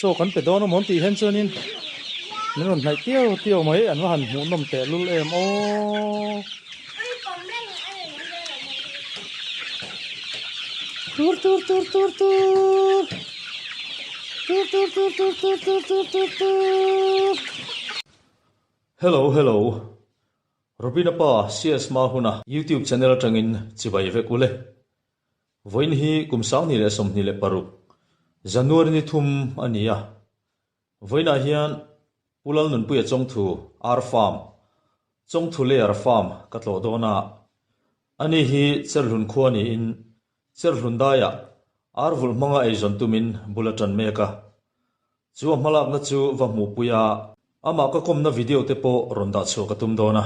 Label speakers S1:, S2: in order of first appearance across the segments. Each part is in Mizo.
S1: Chaw kan pe dawn amawn tih hian chuanin min rawn hnaih tiau tiau mai an va han hmuh nawm teh lul em aw. Tur tur tur tur tur tur tur tur tur tur tur tur tur tur. Hello hello Robina pa CS hma huna YouTube channel atangin chibai vek ule. Vawiin hi kum 2026 January ni thum a ni a. Vawiinah hian Pu Lalnunpuia Chawngthu Ar Farm, Chawngthu Layer Farm ka tlawh dawn a. Ani hi Cherhlun khua niin Cherhlun daiah ar vulh hmanga eizawn tumin bul a tan mek a. Chu a hmalakna chu va hmuhpui a, amah ka kawmna video te pawh rawn dah chhuah ka tum dawn a.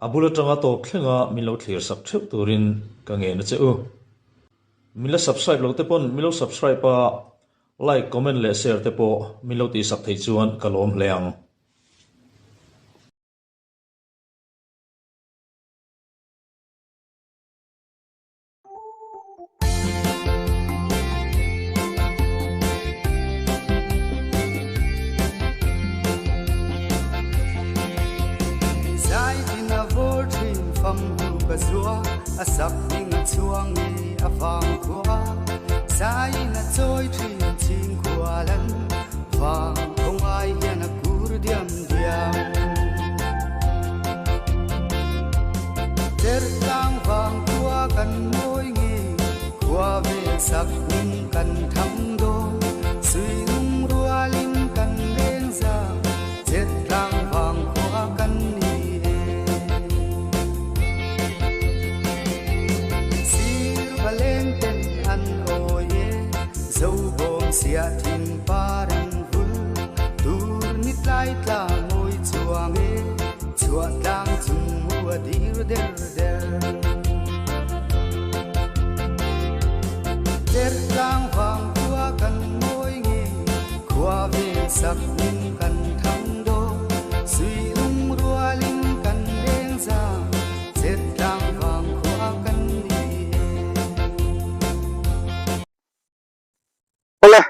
S1: A bul atanga tawp thlenga min lo thlir sak theuh turin ka ngen a che u. Min la subscribe lo te pawn min lo subscribe a, like, comment leh share te pawh min lo tihsak theih chuan ka lawm hle ang. Awle,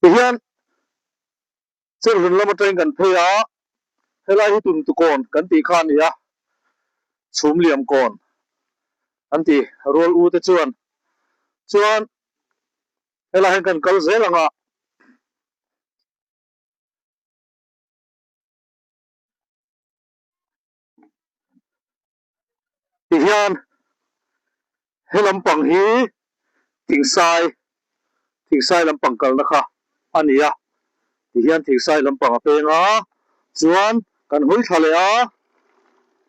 S1: tihian Cherhlun lam atangin kan phei a, helai hi Tuntukawn kan tih kha a ni a, Chhumliamkawn an ti rual u te chuan. Chuan helai hian kan kal zel ang a. Tihian he lampang hi Thingsai Thingsai lampang kalna kha a ni a, tihian Thingsai lampang a peng a, chuan kan hawi thla leh a,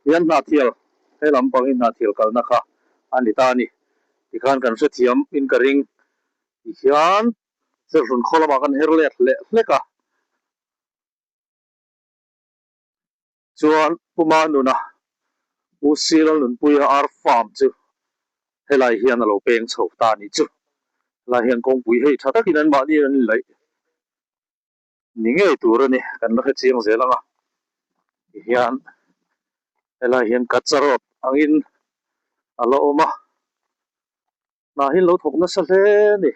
S1: tihian Hnahthial he lampang hi Hnahthial kalna kha a ni ta a ni. Tikhan kan hrethiam in ka ring, tihian Serhlun khaw lamah kan her let leh hlek a. Chuan Puma nuna U Sila Nunpuia ar farm chu helai hian a lo peng chho ta a nih chu. Helai hian kawngpui hei tha takin anmahni an inlaih ni ngei tur a ni, kan la hre chiang zel ang a. Tihian helai hian Kacha road angin a la awm a, hna hi an lo thawk nasa hle a ni.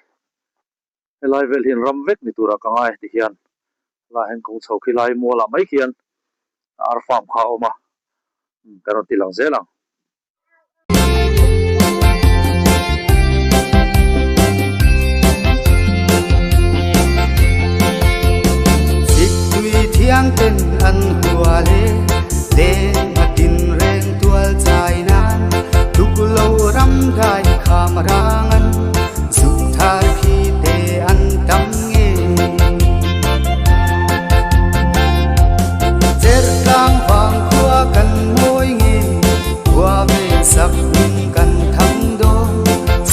S1: Helai vel hian ram vek ni turah ka ngai ti hian helai hian kawng chho khi lai mualah mai khian ar farm kha a awm a, kan rawn ti lang zel ang.
S2: Zikpui thiang ten an hual e, leng a tin reng tual chai nan, tuk lo ram dai kham rang an. Zuk thar khi te an tam nge. Cher tlang vang khua kan mawi nge, khua vel sak in kan thang do.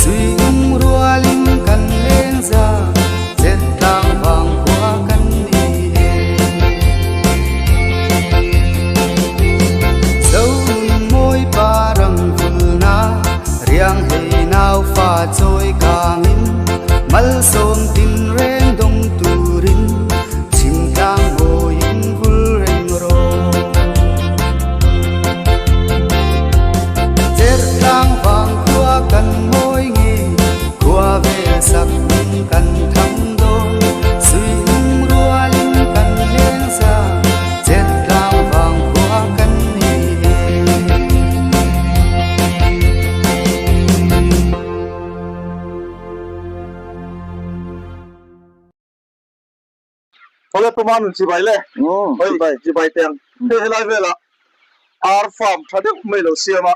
S2: Sui um rualin kan leng za, cher tlang vang khua kan ni e.
S1: Ela tuma nun chibai le. Oi chibai teng. Hei helai velah ar farm tha deuh mai lo siam a.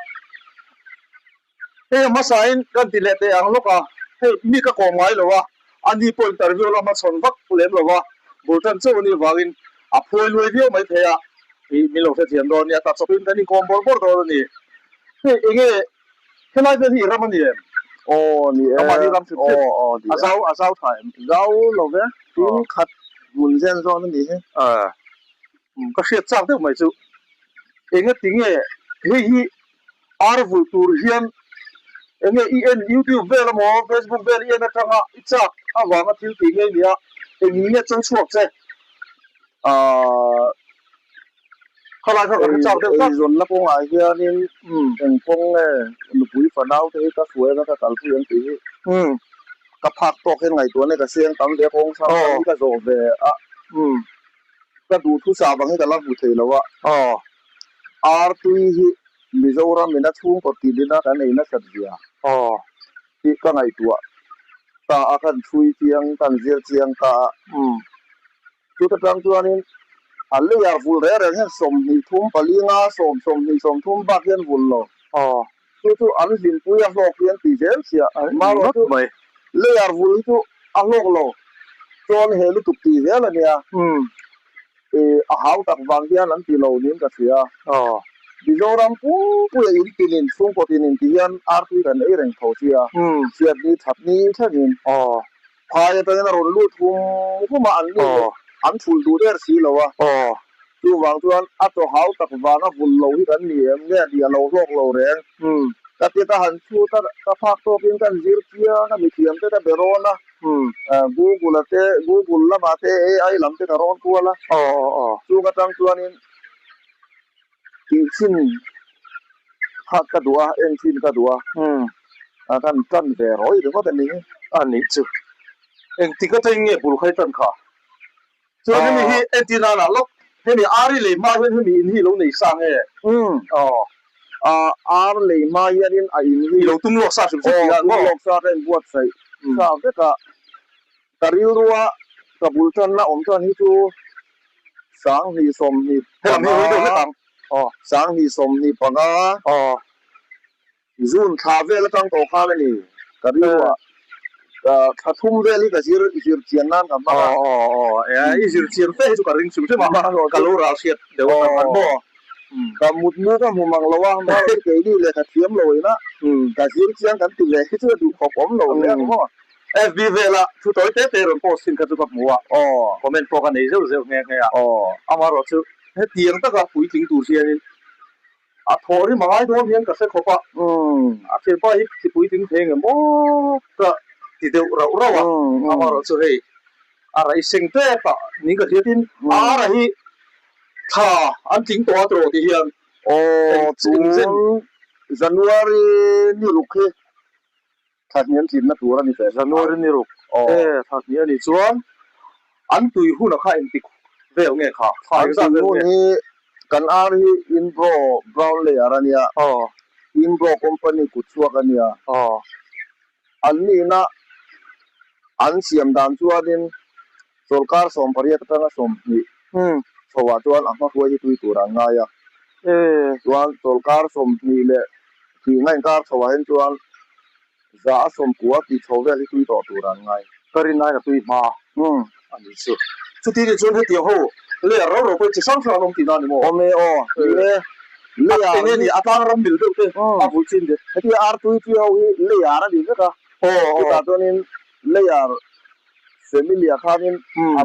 S1: Hei a hmasain kan ti leh teh ang lawk a, hei mi ka kawm ngai lo a, ani pawh interview la hmachhawn vak lem lo a, bul tan chauh a nih vangin a phuai luai viau mai thei a, ih min lo hrethiam dawn nia, ta chawpin kan inkawm bawrh bawrh dawn a ni. Hei enge helai vel hi i ram a ni em?
S3: Aw ni e,
S1: Amah hi ram hrim hrim,
S3: aw aw ni
S1: a
S3: e.
S1: zau a zau tha em?
S3: Zau lo ve, tin khat hmun zen zawn a ni hi.
S1: Ka hriat chak deuh mai chu enge tinge hei hi ar vulh tur hian enge i en youtube vel emaw facebook vel i en atanga i chak avanga thil tih ngei nia engin nge cho chhuak che
S3: Ahh
S1: khalai kha ka hre chak deuh tlat.
S3: Eizawnna kawngah hianin eng kawng nge nupui fanau te hi ka hruai anga ka kalpui ang tih hi ka phak tawk hian ngaihtuah nge ka siang tam ve a kawng hrang hrang hi ka zawh ve a. Ka duhthusah vang hi ka la hmu thei lo a.
S1: Aw.
S3: Artui hi Mizoram in a chhungkaw tilin a kan ei nasat zia.
S1: Aw.
S3: Tih ka ngaihtuah ta a, kan chhui chiang, kan zir chiang ta a.
S1: Umm.
S3: Chuta tang chuanin a leiah vul reng reng hian 20 pali nga sawm 20 30 bak hian vul lo.
S1: Aw.
S3: Chu chu an hlimpui a hlawk hi an ti zel sia. Marawh chu leiah vul hi chu a hlawk lo. Chuan he lutuk tih zel a nia. A hau tak vang hian an ti lo niin ka hria. Mizoram pumpuia in tinin chhungkaw tinin ti hian artui kan ei reng tho sia. Chhiatni thatni thlengin phai atangin a rawn lut hum hum a, an nih leh an thulh duh der si lo a. Chuvang chuan a chaw hau tak vanga vul lo hi kan ni em nge tih a lo hlawk lo reng. Ka ti ka han chhut a, ka phak tawkin kan zir chiang a, mithiam te ka be rawn a. Google a te, Google lamah te AI lam te ka rawn kual a. Chung atang chuanin tih chhin kha ka duh a, en chhin ka duh a. A kan tan ve rawih ringawt a ni.
S1: A nih chu. Engtik atangin nge bul khai tan kha? Chuan hemi hi entir nana lawk, hemi ar i lei hma hian hemi in hi i lo nei sa nge?
S3: Aw. Ar lei hma hianin a in hi.
S1: I lo tum lawk sa hrim hrim tih a
S3: maw? Aw, tum lawk sa ka inbuatsaih sa vek a. Ka rilrua ka bul tanna awm chuan hi chu 2025.
S1: Helam hi hawi deuh hlek ang.
S3: Aw. 2025.
S1: Aw.
S3: June thla vel atang tawh khan a ni ka rilruah thla thum vel hi ka zir zir chian nan ka hmang a.
S1: Aw aw aw e i zir chian fe hi chu ka ring hrim hrim a ka lo ral hriat deuh atang khan maw.
S3: Ka mutmu ka hmu mang lo a hmar chu keini lehkha thiam lo ina ka zir chiang kan ti ve hi chu a duh khawp awm lo hle ang maw.
S1: FB vela thu tawi te te rawn post thin kha chu ka hmu a comment pawh ka nei zeuh zeuh nghe nghe a amaherawh chu hetiang taka puitling tur hianin A thawh rim a ngai dawn hian ka hre khawp a, a thianpa hi ti puitling thei nge maw ka ti deuh rauh rauh a, amaherawh chu hei a raih seng tep a ning ka hriat in a ara hi thla an tling tawh a tawh ti hian
S3: Aw tun January ni ruk hi thla hnih an tlinna tur a ni ve.
S1: January ni ruk e thla hnih a nih chuan an tui hun a kha engtik vel nge kha thla
S3: An
S1: engzat
S3: tui
S1: vel
S3: hun
S1: nge?
S3: hi kan ar hi Inbro brown layer a nia, Inbro company kut chhuak a nia. An nihna an siam dan chuanin Sawrkar 80 atanga 20 chhoah chuan a hmahruai hi tui tur an ngai a. Chuan sawrkar 20 leh tihna inkar chhoah hian chuan 190 tih chho vel hi tui tawh tur an ngai.
S1: Ka rin aiin a tui hma a ni chu. Chuti nih chuan hetiang ho layer rau rau pawh hi chi hrang hrang an awm tihna a ni maw?
S3: Awm e aw, ni e.
S1: Layer eng nge ni a tlang ram mil deuh te a vul chin te.
S3: Hetia artui chi ho hi layer a ni vek a. Chutah chuanin layer Familia khanin a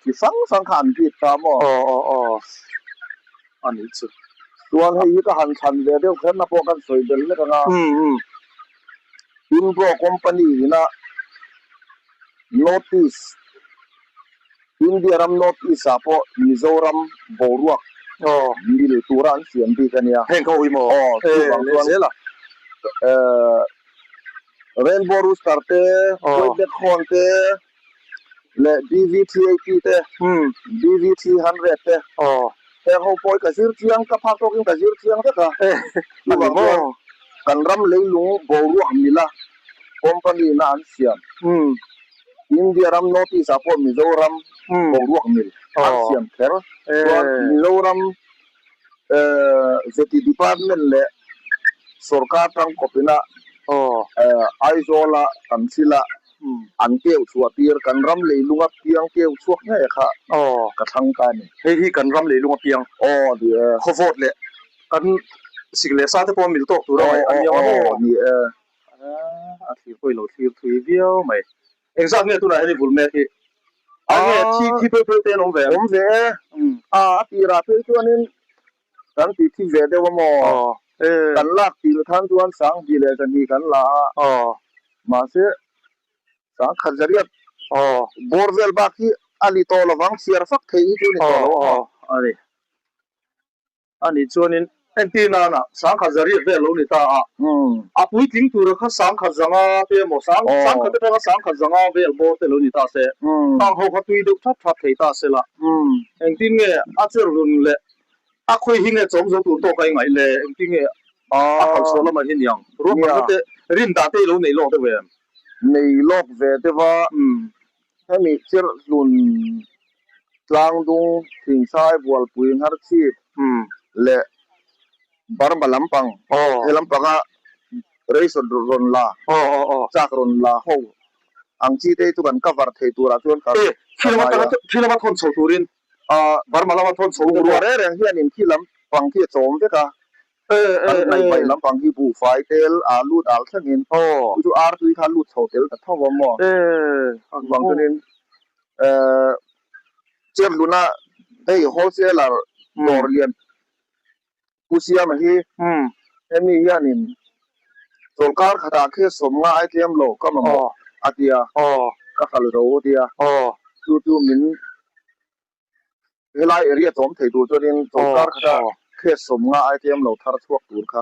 S3: chi hrang hrang kha an bik ta maw?
S1: Aw aw aw a nih chu.
S3: Chuan hei hi ka han thlan ve deuh kher na pawh kan sawi bel lek anga Inbro company ina North East India ram North East ah pawh Mizoram boruak mil tura an siam bik a nia.
S1: Heng ho hi maw?
S3: Aw chuvang chuan Rainbow Rooster te, White Leghorn te leh BV380 te, BV300 te heng ho pawh hi ka zir chiang, ka phak tawkin ka zir chiang vek a. Chuvang chuan kan ram leilung boruak mila company na an siam. India ram North East ah pawh Mizoram boruak mil. an siam kher. Chuan Mizoram Vety Department leh sorkar tangkawpina Aizawla kan thila an keuh chhuah tir kan ram leilunga piang keuh chhuak ngei kha ka thlang ta a ni.
S1: Hei hi kan ram leilunga piang khawvawt leh kan sik leh sa te pawh mil tawk tur a ngaih a ni ang a maw?
S3: Ni e.
S1: A thlir pawh i lo thlir thui viau mai. Engzat nge tunah hian i vul mek hi? A nge thi thi pheuh pheuh te an awm ve
S3: ang? Awm ve e. A a tirah phei chuanin kan ti thi ve deuh a maw? Kan lak tir khan chuan Sanghnih leh Zahnih kan la a. Mahse Sangkhat zariat bawr vel bak hi a ni tawh lovang, chhiar fak theih hi chu a ni tawh lo a maw?
S1: A ni. A nih chuanin entir nana sangkhat zariat vel lo ni ta a, a puitling tura kha sangkhat zanga te emaw sangkhat atanga sangkhat zanga vel bawr te lo ni ta se, khang ho kha tui deuh thap thap thei ta se la, engtin nge a cher run leh a khawi hi nge chawm zo tur tawk a i ngaih le, engtin nge a hauhchhuah lamah hi niang, ruahmanna te rin dah te i lo nei lawk deuh em?
S3: Nei lawk ve deuh a, hemi cher hlun Tlangdung, Thingsai, Bualpui, Ngharchhip leh Burma lampang he lampanga ration rawn la, chak rawn la ho ang chi te hi chu kan cover thei turah chuan ka ngai a.
S1: Khi lama thawn chho turin Burma lama thawn chho
S3: tur reng reng hianin khi lampang khi a chawm vek a. Kan hnaihvaih lampang hi buhfai tel a lut al thlengin chu chu ar tui kha lut chho tel ta tho a maw? Chuvang chuanin Cherhluna hei wholesaler dawr lian Pu Siama hi hemi hianin chawlhkar khatah khi sawmnga ai tlem lo ka mamawh a tia ka kal zo a tia chu chu min Helai area chawm thei tur chuanin chawlhkar khata case sawmnga ai tlem lo thar chhuak tur kha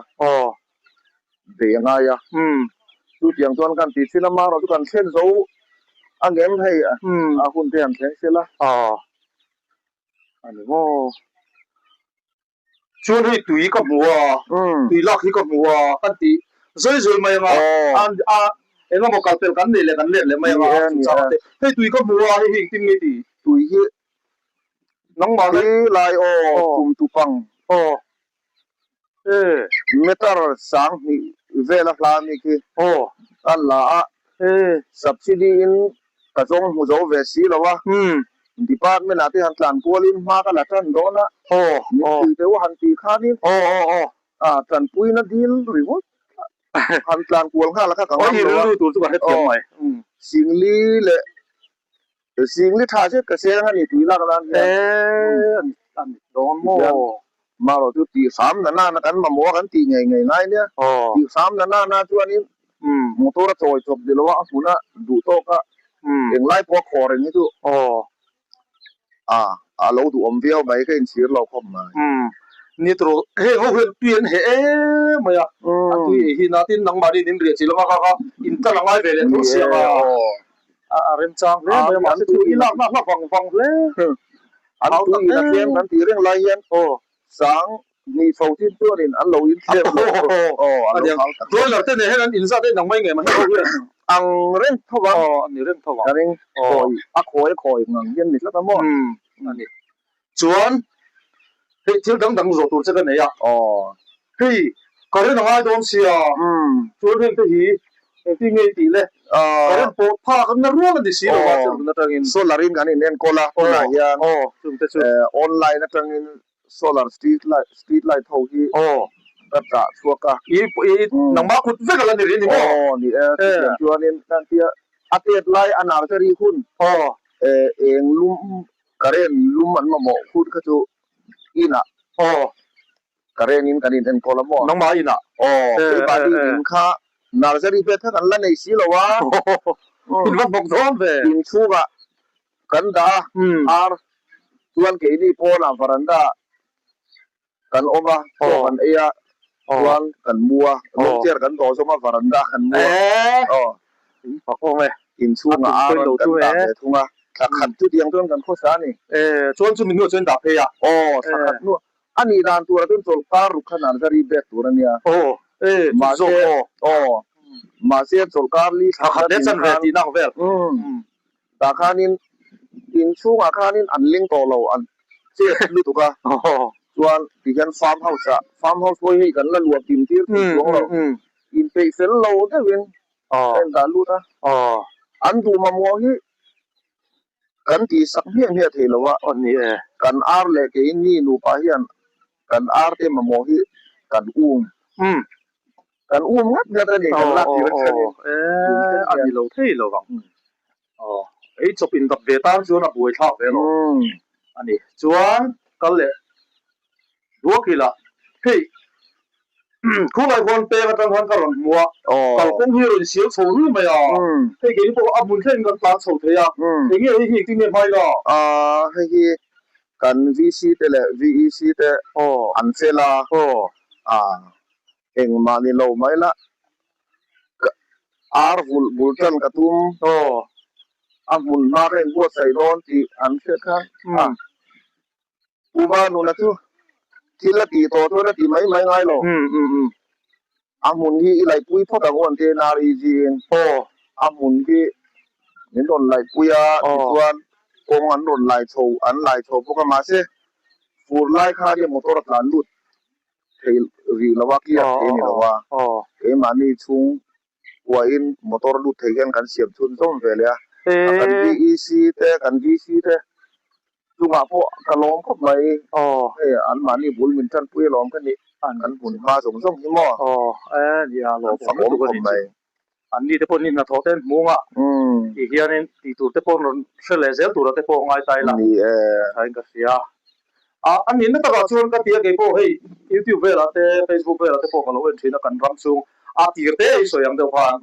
S3: bei a ngai a. Chutiang chuan kan ti thin a, marawh chu kan thlen zo a ngem hei a hun te han thleng sela.
S1: A ni maw? Chuan hei tui ka hmu a, tui lak hi ka hmu a kan ti zawi zawi mai anga a eng emaw kal pel kan nei leh kan let leh mai anga a chungchang te hei tui ka hmu a hei hi engtin nge ti
S3: tui hi nangmah hi lai aw tum tu pang
S1: aw
S3: e meter sang hnih vel a hla ami khi
S1: aw
S3: a la a subsidy in Ka zawng hmu zo ve si lo a, department ah te han tlan kualin hma ka la tan dawn a, mipui te u han ti khanin tanpuina dil ringawt han tlan kual nghal a kha ka ngam lo a, Singli leh Singli tha zet ka seng a ni tui lak nan hian Marawh chu tih hram na nana kan mamawh a kan tih ngei ngei ngai nia. Tih hram na nana chuanin motor a chawi chawp ni lo a, a hmuna duh tawk a englai pawh a khaw reng hi chu a lo duhawm viau mai ka inchhir lo khawp mai.
S1: Nitro heng ho hian tui an heh em mai a, an tui ei hi na tin nangmahni in riah chi lama kha kha in tlan a ngai ve leh tho siam a, a remchang hle mai a mahse chu i lakna hla vang vang hle.
S3: An tui in a tlem kan tih reng lai hian sang hnih chho chin chuanin an lo in thlem lo aw a lo hau tak.
S1: Broiler te nen hian an in zat en ang mai nge mah hi
S3: ang reng tho vang.
S1: Aw a ni reng tho vang.
S3: Ka ring khawi a khawi a khawi ngang hian ni tlat a maw.
S1: A ni. Chuan hei thil dang dang zawh tur che ka nei a.
S3: Aw.
S1: Hei current a ngai dawn sia. Chuan heng te hi engtin nge i tih le? Current pawh phak na rual a ni si lo a chhun atangin.
S3: Solar in kan in enkawl a tunah hian online atangin solar street light street light ho hi ka dah chhuak a.
S1: I nangmah kut vek a la ni rih ni maw?
S3: Aw ni e chutiang chuanin kan tia a tet lai a nursery hun eng lum Current lum an mamawh khut kha chu inah
S1: aw
S3: current in kan in enkawl a maw?
S1: Nangmah inah?
S3: Aw, keimahni in kha nursery bed kha kan la nei si lo a.
S1: In va bawk dawn ve.
S3: In chhungah kan dah a, ar chuan keini pawnah veranda Kan awm a, chaw kan ei a, chuan kan mu a, room chair kan dawh zawm a, veranda kan mu a, aw inchhungah ar an kan dah ve thung a, thla khat chutiang chuan kan khawsa a ni.
S1: Chuan chu mi hnuah chuan dah phei a.
S3: Aw, thla khat hnuah a nih dan turah chuan chawlhkar ruk kha nursery bag tur a nia. Mahse, aw, mahse chawlhkar li
S1: thla khat leh chanve tihna ang vel.
S3: Tah khanin. Inchhungah khanin an ling tawh lo, an chet lutuk a. Chuan tihian farm house ah, farm house pawh hi hei kan la luah kim tir thei chuang lo. Inpeih fel lo deuhin ka indah lut a. An duh mamawh hi kan tihsak hmiah hmiah thei lo a. Kan ar leh keini nupa hian kan ar te mamawh hi kan um. Kan um ngat ngat a ni, kan lak tir atangin.
S1: A ni lo thei lo vang. Aw, ei chawp indap ve tan chuan a buai thlak ve lo a ni. Chuan kal leh duak ila, hei khulai khuan peng atang khan ka rawn hmu a, kalkawng hi a rawn sial chho rui mai a, hei keini pawh a hmun thlengin kan tlan chho thei a, eng nge hei hi engtin nge hmai la?
S3: Aaa, hei hi kan VC te leh VEC te an fel a, aa Engmah ni lo mai la, ka ar vulh bul tan ka tum. Aw, a hmun hma ka inbuatsaih dawn tih an hriat khan a Pu Vanuna chu thil a tih tawh chuan a ti mai mai ngai lo. A hmun hi i laihpui phawt ang u an ti a, NREG in. Aw, a hmun hi min rawn laihpui a, tichuan kawng an rawn lai chho, an lai chho bawk a, mahse fur lai khan hi motor a tlan lut. thei rih lo a, clear thei a ni lo a, keimahni chhung kuahin motor lut thei hian kan siam chhun zawm ve leh a, kan VEC te kan VC te chungah pawh ka lawm khawp mai, hei anmahni bul min tanpui alawm ka nih, kan hmun hma zawng zawng hi maw an fakawm khawp mai.
S1: Anni te pawh ni hnathawh te an hmung a, tih hianin tih tur te pawh an rawn hre leh zel tura te pawh ngai ta ila thain ka hria. A a nihna takah chuan ka ti a kei pawh hei YouTube velah te Facebook velah te pawh ka lo en thin a kan ram chhung a tir te i sawi ang deuh khan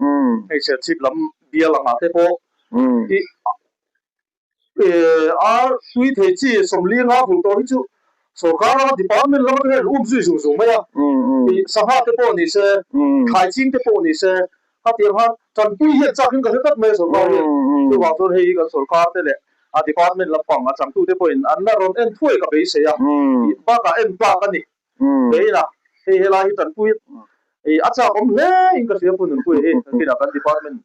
S1: hei Serchhip lam bial angah te pawh i A tui thei chi 40 nga vul tawh hi chu sorkar lama department lama te hian an um zui zung zung mai a, tih sangha te pawh ni se, thlai ching te pawh ni se, khatiang khan tanpui hian chak in ka hre tlat mai a sorkar hian. Chuvang chuan hei hi kan sorkar te leh a department lampang a changtute pawhin an la rawn en thuai ka beisei a, tih bakah en tlak a ni. Keina hei helai hi tanpui a chak awm hle in ka hria Pu Nunpuia hi nakinah kan department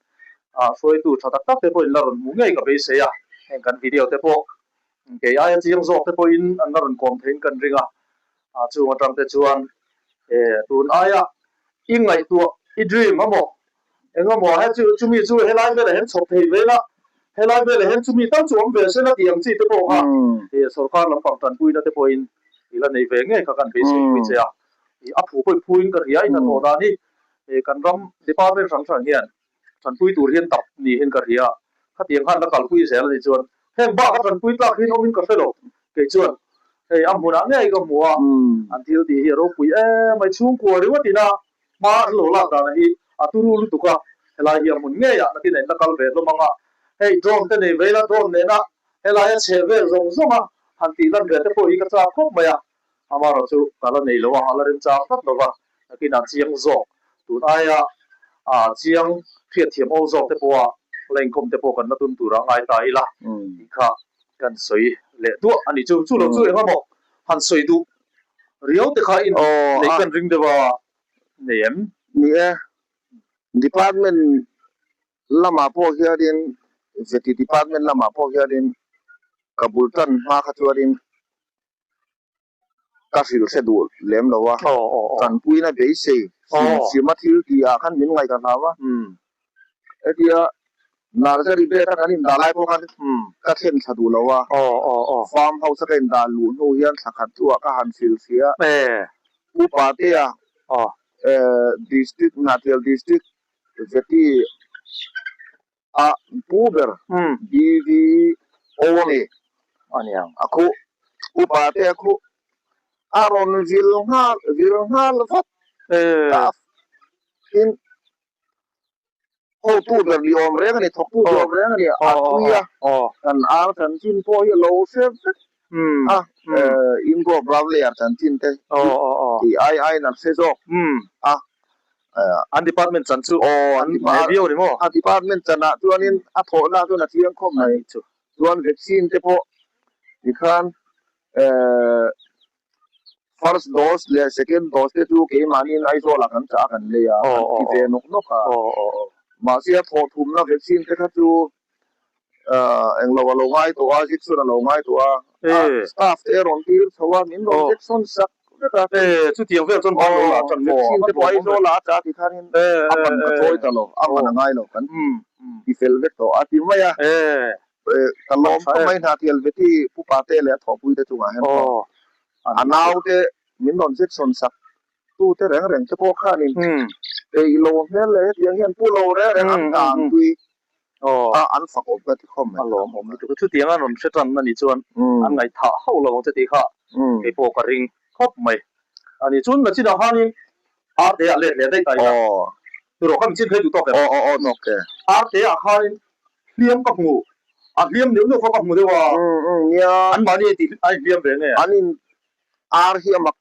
S1: ah hruaitu tha tak tak te pawhin la rawn hmu ngei ka beisei a, heng kan video te pawh kei aia chiang zawk te pawhin an la rawn kawm theiin kan ring a, chung atang te chuan tun aia i ngaihtuah i dream a maw Engemaw he chu chumi chu helai velah hian chhawp thei ve la, helai velah hian chumi tal chu awm ve se la tih ang chi te pawh kha ih sorkar lampang tanpuina te pawhin i la nei ve ngei kha kan beisei pui che a. Ih a phu pawh i phuin ka hria i hnathawh dan hi ih kan ram department hrang hrang hian tanpui tur hian tak niin ka hria. Khatiang khan la kalpui zel a nih chuan heng bak a tanpui tlak hian awmin ka hre lo. Kei chuan hei a hmunah ngei ka hmu a, an thil tih hi a ropui em mai chhungkua ringawt ina Hma an lo lak dana hi a turu lutuk a, helai hi a hmun ngei ah nakin a in la kal ve hlawm ang a, hei drone te nei ve ila drone nena helai a chhe vel zawng zawng a han tih lan ve te pawh hi ka chak khawp mai a, amaherawh chu ka la nei lo a, a la remchang tlat lo va, nakin a chiang zawk tun aia a chiang hriatthiam awl zawk te pawha la inkawm te pawh kan la tum tur a ngai ta ila tih kha kan sawi leh duah a ni chu, chu lo chu engemaw han sawi duh Riau te kha in neih kan ring deuh a nei em?
S3: Ni e, department lamah pawh hianin Veti department lamah pawh hianin ka bul tan hma kha chuanin ka hrilh hre duh lem lo a, tanpuina beisei hrim hrim a thil tih ah khan min ngaih ka hlau a. Hetia nursery bed a kan indah lai pawh khan ka thlen thla duh lo a, farm house a ka indah luh hnu hian thla khat chu ah ka han hrilh hria. Pu Patea district Hnahthial district Veti a pu ber BVO a ni a khuh Pu Patea khuh a rawn vil nghal vil nghal vat ta in Hotu ber ni awm reng a ni, thawktu ni awm reng a ni, a tui a, kan ar chanchin pawh hi a lo hre vek a, Ingo Bravlayer chanchin te tih ai aiin an hre zawk a.
S1: An department chan chu an hne viau a ni maw?
S3: A department chanah chuanin a thawhna chuan a chiang khawp mai. Chuan vaccine te pawh tikhan First dose leh second dose te chu keimahniin Aizawlah kan chah a kan lei a, kan ti ve nawk nawk a. Mahse a thawhthumna vaccine te kha chu Englo a lo ngai tawh a, Jackson a lo ngai tawh a, staff te a rawn tir chho a, min rawn Jackson sak vek a.
S1: Chutiang vel chuan ban lo la tan vek
S3: Vaccine te pawh Aizawl ah a tla tih khanin a man ka chawi ta lo, a man a ngai lo kan ti fel vek tawh a ti mai a. Ka lawm khawp mai hna tial veti Pu Pate leh a thawhpui te chungah hian a naute min rawn Jackson sak tute reng reng te pawh khanin ei lo hmel leh hetiang hian pu lo reng reng an dan tui a an fak awm ka ti khawp mai.
S1: A lawm awm lutuk a, chutiang an rawn hre tan a nih chuan an ngaihthah hauh lo ang che tih kha kei pawh ka ring khawp mai a ni. Chuan nachinah khanin Arte ah let leh daih ta ila turaw kha min chin phei duh tawk em? Arte ah khanin hliam ka hmu, a hliam neuh neuh kha ka hmu deuh a, anmahni a inhliam ve nge?
S3: An in ar hi a mak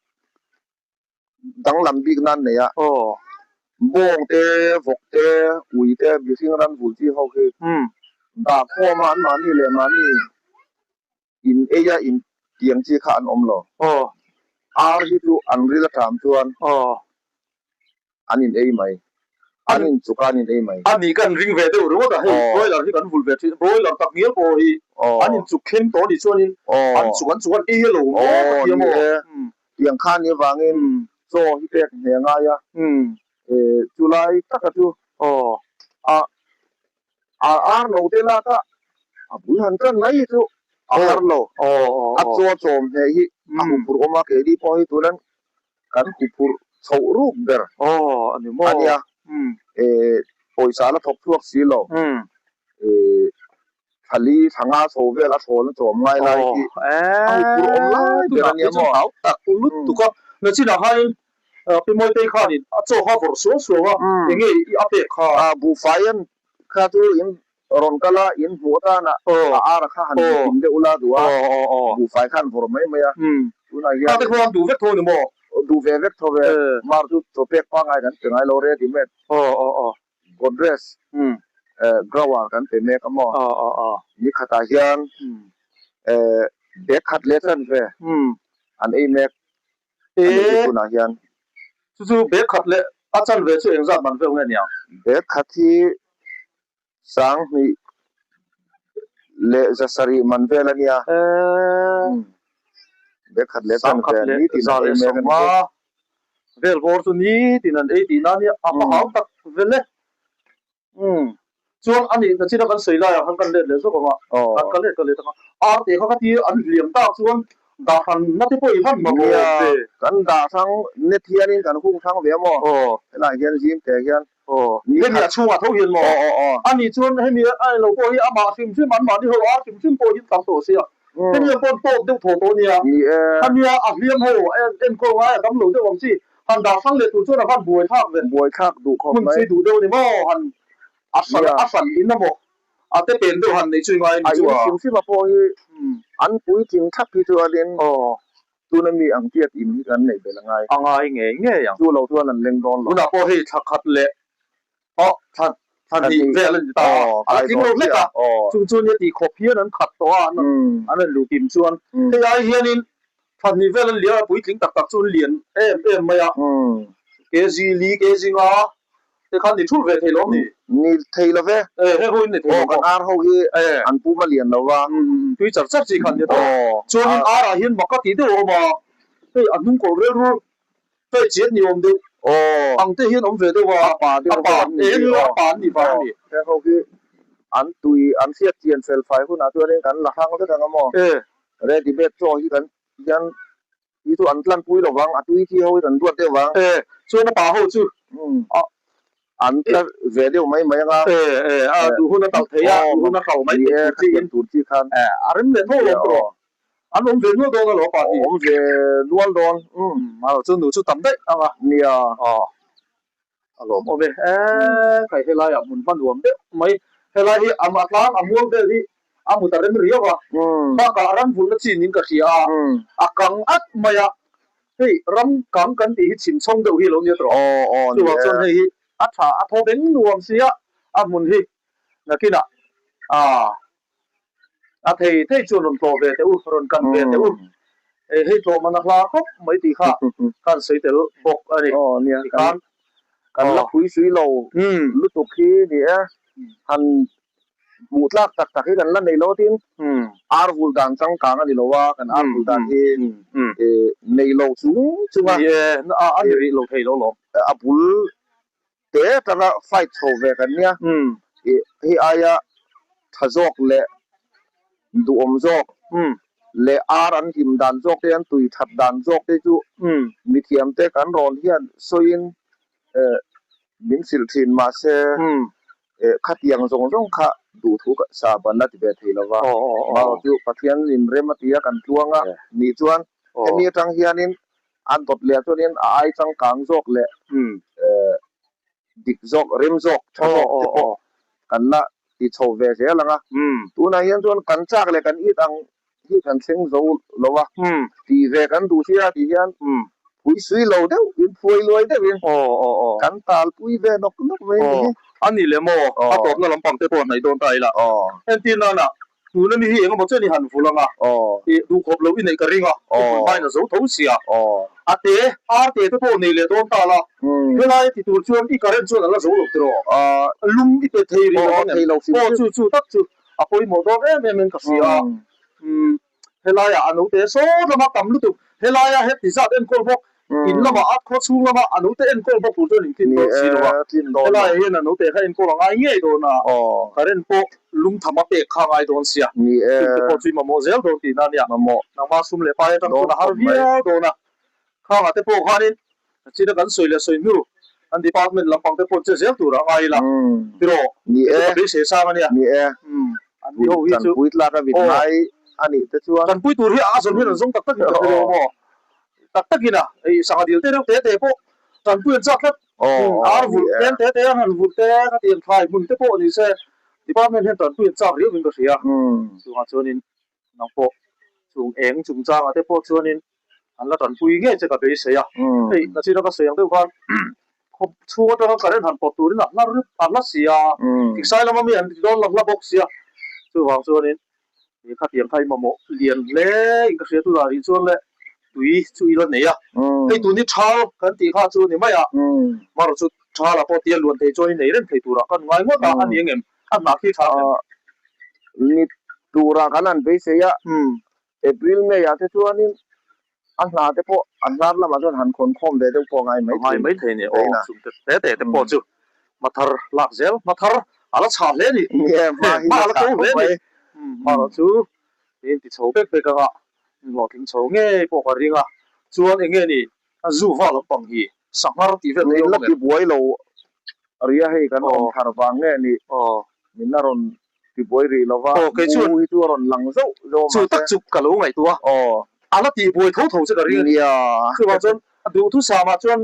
S3: danglam bik nan nei a, bawng te, vawk te, ui te, mihring ran vul chi ho khi dah khawm a anmahni leh mahni in ei a in tiang chi kha an awm lo. Ar hi chu an ril aṭam chuan An in ei mai. An in chuk a an in ei mai.
S1: A nih kan ring ve deuh ringawt a, hei broiler hi kan vul ve thin, broiler tak ngial pawh hi an in chuk thleng tawh a nih chuanin an chuk an chuk an ei a lo maw ka ti a maw.
S3: Tiang kha ni avangin chaw hi pek hne a ngai a, chulai taka chu a ar lo te lak a, a bul han tan mai hi chu a har lo, a chaw chawm hne hi a huphurh awm a, keini pawh hi tunan Kan huphurh chhoh ruk ber a nia, pawisa la thawk chhuak si lo, thali thla nga chho vel a thlawna chawm ngai lai hi a huphurh awm lai ber a nia maw.
S1: Hau tak lutuk a, nachinah khanin Pi Mawitei khanin a chaw kha vawrh suau suau a, enge i a pek kha?
S3: Buhfai an kha chu in rawn kal a, in hmuh atana a ara kha han in deuh ula duh a, buhfai khan vawrh mai mai a, tunah hian.
S1: Kha te khuan duh vek tho ni maw?
S3: Duh ve vek tho ve, mar chu chaw pek pangngai kan pe ngai lo, ready made Godrej grower kan pe mek a maw? Ni khatah hian bag khat leh chan ve an ei mek a nih hi tunah hian.
S1: Chu chu bag khat leh a chan ve chu engzat man vel nge niang?
S3: Bag khat hi Sanghnih leh zasarih man vel a nia. Bag khat leh chan ve ni tin an ei mek a ni bawk.
S1: Vel bawr chu ni tin an ei tihna a nia, a hma hau tak vel e. Chuan a nih nachina kan sawi laiah khan kan let leh zawk ang a, kan ka let ka let ang a. Ar te kha ka ti an hliam tak chuan dah hran na te pawh i van mamawh ve.
S3: Kan dah hrang net hianin kan hung hrang ve a maw? Helaiah hian zim teh hian
S1: Aw, hemi a chhungah tho hian maw? A nih chuan hemi a eng lo pawh hi amah hrim hrim, anmahni ho ar hrim hrim pawh hi tam tawh sia. Hemi ang pawh tawp deuh thaw tawh nia. Khania a hliam ho enkawl ngai a dam lo deuh ang chi. Han dah hrang leh tur chuan a van buai thlak ve.
S3: Buai thlak duh khawp
S1: mai. Hmun chi duh deuh a ni maw? Han a hran a hran in a maw? A te pen deuh han neih chu i ngai a ni chu
S3: a. A in hrim hrim a pawh hi an puitling thlap hi chuanin Tuna mi ang tiat in hi kan neih belh a ngai.
S1: A ngai ngei ngei ang.
S3: Chu lo chuan an leng dawn lo.
S1: Tunah pawh hei thla khat leh aw thla thla hnih vel a ni ta a, a la tling lo hlek a, chung chu nia tih khawp hian an khat tawh a, an an rawn luh kim chuan hei ai hianin thla hnih vel an liam a, puitling tak tak chu an lian em em mai a, kg li kg nga Te khan ni thulh ve thei lo ni?
S3: Ni thei lo ve.
S1: E, heng ho in ni thei lo
S3: maw? Aw, kan ar ho hi an pum a lian lo va.
S1: Tui char char chi khan nia tawh. Chuanin ar ah hian mak a tih deuh a awm a, hei a hnung kawlh rel rul hei chiat ni awm deuh ang te hian awm ve deuh a,
S3: a pa deuh
S1: a pa, e heng hi a pa an nih vang a ni.
S3: Heng ho hi an tui an hriat chian fel fai hunah chuanin kan la hrang vek ang a maw? Ready made chaw hi kan hian Hi chu an tlanpui lo vang, a tui thi ho hi kan duat deuh vang.
S1: E, chuan a pa ho chu
S3: a an tla ve deuh mai mai anga.
S1: E, e, a duh hun a talh thei a, duh hun a hlau mai thei tur chi in.
S3: Tur chi khan.
S1: E, a rem leh tho lo tawh. An awm ve nual dawn alawm pa hi.
S3: Awm ve nual dawn.
S1: Um, a chu nu chu tam daih anga.
S3: Nia.
S1: Aw. A lawm awm e. E, kai helaiah hmun hma nuam deuh mai. Helai hi a tlang a mual vel hi a mut a rem riau a. Bakah ram vulna chin in ka hria a, a kang at mai a. Hei ram kang kan tih hi chhim chhawng deuh hi a lo nia tawh. Chuvang chuan hei hi a tha a thaw beng nuam sia a hmun hi nakinah a a thei thei chuan rawn tlawh ve teh u, rawn kan ve teh u. Hei tlawh man a hla khawp mai tih kha khan sawi tel bawk a ni.
S3: Tikhan
S1: Kan
S3: la phui sui lo lutuk hi ni e, han. Hmuh tlak tak tak hi kan la nei lo tin ar vul dan changkang a ni lo a, kan ar vul dan hi nei lo chung chung a.
S1: Ni e, a ni rih lo thei lo lawm.
S3: A bul te atanga fight chho ve kan nia, hei aia tha zawk leh duhawm zawk leh ar an hlim dan zawk te, an tui that dan zawk te chu mithiam te kan rawn hian sawiin min hrilh thin mahse khatiang zawng zawng kha duhthu sa ban a ti ve thei lova, marawh chu Pathian in rem a ti a kan tluang a nih chuan hemi atang hianin an dawt leh chuanin a ai changkang zawk leh dik zawk rem zawk tha zawk te pawh kan la ti chho ve zel ang a, tunah hian chuan kan chak leh kan it ang hi kan thleng zo lo a, tih ve kan duh sia tih hian pui sui lo deuh in phuai luai deuh in kan tal pui ve nawk nawk mai a ni hi.
S1: A ni le maw, a tawpna lampang te pawh a hnaih dawn ta ila. Entir nana tuna mi hi eng emaw chen i han vul ang a, i duhkhawp loh i neih ka ring a, i hmun hmain a zo tho sia. A te, ar te te pawh nei leh dawn ta la, helai ti tur chuan i current chuan a la zo lo tiraw? Lum i pe thei rih lo ang em? Aw chu chu tak chu a pawimawh dawn em em in ka hria a, helaiah a note sawt lama tam lutuk, helaia heti zat enkawl bawk, in lamah a khaw chhung lama a note enkawl bawk tur chuan intlin dawn si lo a, helaiah hian a note kha enkawl a ngai ngei dawn a, current pawh lungtham a pek kha a ngai dawn sia, chungte pawh chu i mamawh zel dawn tihna a nia, nangmah sum leh pai atang chuan a har viau dawn a. Khangah te pawh khanin china kan sawi leh sawi hnu an department lampang te pawh che zel tur a ngai ila tiraw hei chu ka beisei sang a nia.
S3: Ni e,
S1: an ni ho hi chu
S3: tanpui tlak a vit ngai a nih te chuan.
S1: Tanpui tur hi a zawn hian an zawng tak takin ka hre lo maw? Tak takin a, hei sangha dil te reuh te te pawh tanpui an chak tlat. Ar vulh tlem te te an han vulh te ka ti ang thlai hmun te pawh ni se department hian tanpui an chak riau in ka hria. Chungah chuanin nang pawh chung eng chungchangah te pawh chuanin an la tanpui ngei che ka beisei a, hei nachina ka sawi ang deuh khan khawp chhung atanga current han pawt turin a hla rip a hla si a, tiksai lama mi an ti dawn lo hla bawk sia, chuvang chuanin he khatiang kha i mamawh lian hle in ka hria tunah rih chuan le tui chu i la nei a, hei tun hi thal kan tih kha chu a ni mai a, marawh chu thal ah pawh tia luan thei chuan i nei reng thei turah kan ngai ngawt a, a ni engem a hnah khi tha em?
S3: Ni turah kan han beisei a, April May ah te chuanin a hna te pawh a hnar lamah chuan han khawn khawm ve deuh pawh a ngai mai
S1: thei. A ngai mai thei ni aw, chung te te te te pawh chu hmathar lak zel, hmathar a la chhah hle ni,
S3: hma
S1: a la ko hle ni, hma chu in ti chho vek vek anga hlawhtling chho ngei pawh ka ring a, chuan eng nge ni a zu va lampang hi sanghar tih vel
S3: min la ti buai lo ria hei kan awm thar vang nge ni min la rawn ti buai rih lo va mu hi chu a rawn lang zauh zauh a
S1: mahse chu tak chu ka lo ngaihtuah a a la tih buai tho tho che ka ring a ni chuvang chuan a duhthusam ah chuan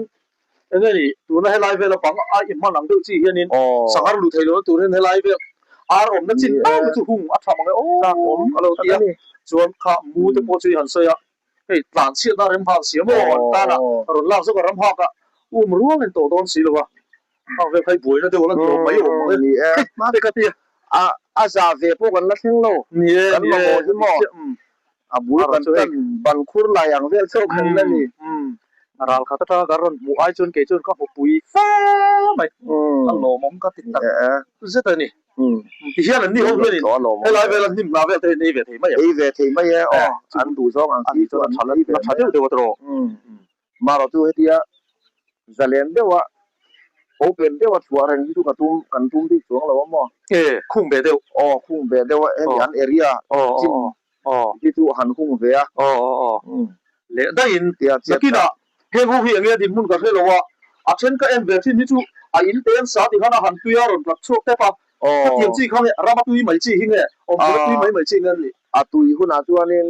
S1: eng nge ni tuna helai vela bang a i hman ang deuh chi hianin sanghar luh theih lohna turin helai vel ar awmna chin tlem chu hung a tha mang e aw ka lo ti a chuan kha mu te pawh chu i han sawi a Hei tlan chhiatna rem hak si maw an tan a rawn lak zawk a ram hak a um ruang in tawh dawn si lo a hang vel kha i buaina deuh a la ni awm mai awm ang e
S3: Ni e
S1: hei ka ti a.
S3: A a za ve pawh kan la thleng lo
S1: Ni e
S3: kan
S1: ni e
S3: mamawh hi maw a bul kan tan ban khur lai ang vel chauh kan la ni.
S1: Ral khat atanga kan rawn hmuh ai chuan kei chuan ka hmu pui fe mai a lawmawm ka ti tak zet a ni. Ti hian an ni ho hianin helai vela hnim hna vel te hi an ei ve thei mai em?
S3: Ei ve thei mai e aw, an duh zawng ang khi chu an ei ve
S1: mai. Deuh deuh a tawh.
S3: Marawh chu hetia zalen deuha open deuha chhuah reng hi chu ka tum kan tum bik chuang lo a maw?
S1: E, khung ve deuh.
S3: Aw, khung ve deuh a, hemi an area chin hi chu han hung ve a.
S1: Aw aw aw. Leh daihin nakinah heng ho hi enge dinhmun ka hre lo a, a then ka en ve thin hi chu a in te an sa ti khan a han tui a rawn tlat chhuak tep a, khatiang chi kha nge ram a tui mai chi hi nge awmhmun a tui mai mai chi nge an nih?
S3: A tui hunah chuanin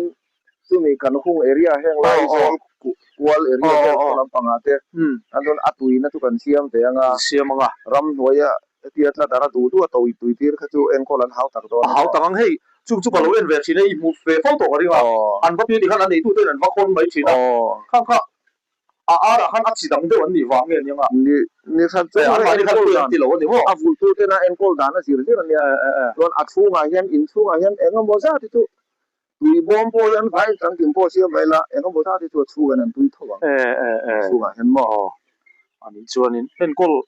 S3: chumi kan hung area heng lai zawl kual area vel khaw lampangah te an chuan a tuina chu kan siam ve ang a, ramhnuaia Hetia tla dara duh duh a tawih tui tir kha chu enkawl an hau tak dawn
S1: a maw? A hau tak ang hei, chung chu ka lo en ve thin e, i hmu ve fo tawh ka ring a, an va tir tikhan a neitu ten an va khawn mai thin a, khang kha a arah khan a chi dang deuh an nih vang nge aniang a?
S3: Ni ni hran chu
S1: an mahni khan pui an ti lo a ni maw?
S3: A vulhtu tena enkawl dan a zir zir a nia, chuan a chhungah hian in chhungah hian eng emaw zat hi chu tui bawm pawh hian vai tangkim pawh siam mai la, eng emaw zat hi chu a chhungah hian an tui tho ang, chhungah hian maw?
S1: Anih chuanin enkawl.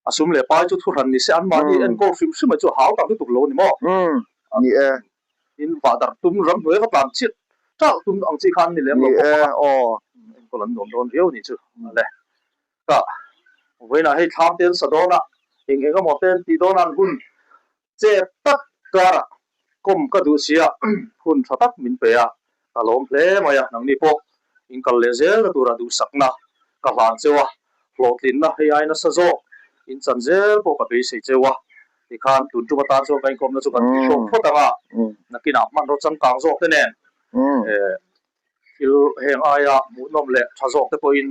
S1: A sum leh pai chu thuhran ni se anmahni enkawl hrim hrim mai chu a hau tak lutuk lo a ni maw?
S3: Ni e.
S1: Tin, vah darh tum ram hnuai va tlan chiah ṭalh tum ang chi kha an ni lem lo
S3: Ni
S1: bawk
S3: e,
S1: a.
S3: aw.
S1: Enkawl an nuam dawn viau a nih chu. Le, ka vawiinah hei thlam te an sa dawn a, eng eng emaw te an tih dawn a an hun Chep tak karah kawm ka duh sia hun tha tak min pe a, ka lawm hle mai a, nangni pawh in kal leh zelna turah duhsakna ka hlan cheu a, hlawhtlinna hei ai nasa zawk in chan zel pawh ka beisei cheu a, tikhan tun tum atan chuan ka inkawmna chu kan tih hlawk phawt ang a, nakinah hmanraw changkang zawk te nen Thil heng aia hmuhnawm leh tha zawk te pawhin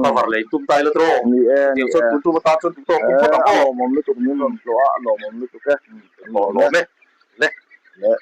S1: cover leh in tum ta ila tiraw?
S3: Ni e,
S1: Chutiang
S3: ni
S1: chuan
S3: e.
S1: tun tum atan chuan duhtawk tum phawt ang
S3: A
S1: aw.
S3: lawmawm lutuk min rawn hlawh a, a lawmawm lutuk e.
S1: Lawm lawm e. Le.
S3: Le.